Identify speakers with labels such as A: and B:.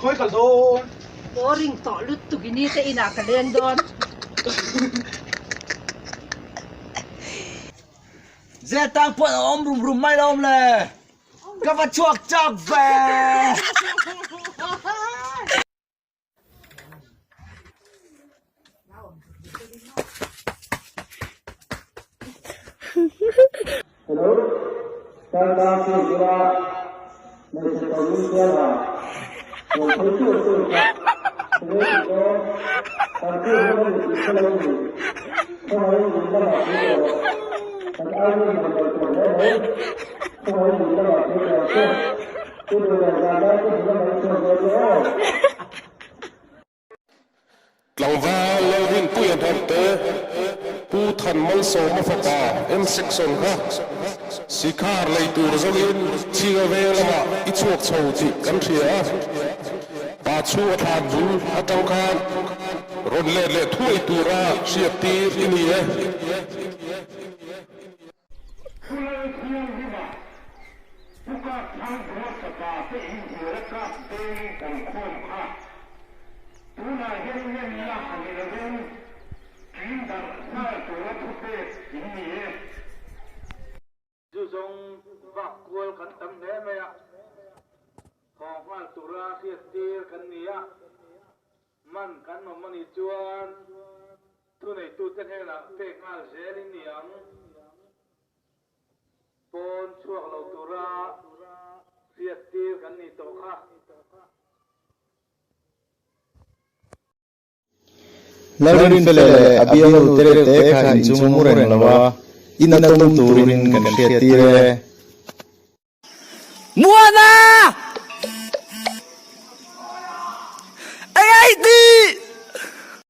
A: Khawi kal dawn?
B: Boring tawh lutuk i ni te inah ka leng dawn.
C: Zel tang pawh a awm rum rum mai lo awm le. Ka va chhuak chak ve.
D: Tlangval Lalrinpuia Hnamte, Pu Than Malsawma fapa M Section kha Sikhar lei tur zawngin Chhinga veng lamah i chhuak chho tih kan hria a, pa chhung a thlan bul atang khan rawn let leh thuai tura hriat tir i ni e.
E: Pu Lalthianghima, Pu Kapthangbual fapa te inhnial a kap beng awm khawm kha tunah hian ngenna a ni lovin ṭin darh nghal tura thupek in ni e.
A: Zu zawng vak kual kan tam hle mai a, haw nghal tura hriattir kan ni a, man kan awm a nih chuan Thuneitute hnenah pek nghal zel in ni ang. Pawn chhuak lo tura hriattir kan nih tawh kha.
F: Lalrinfele leh a bialnu te reuh te kha inchung mu reng lo a, in a tum turin kan hriattir e.
C: Muana!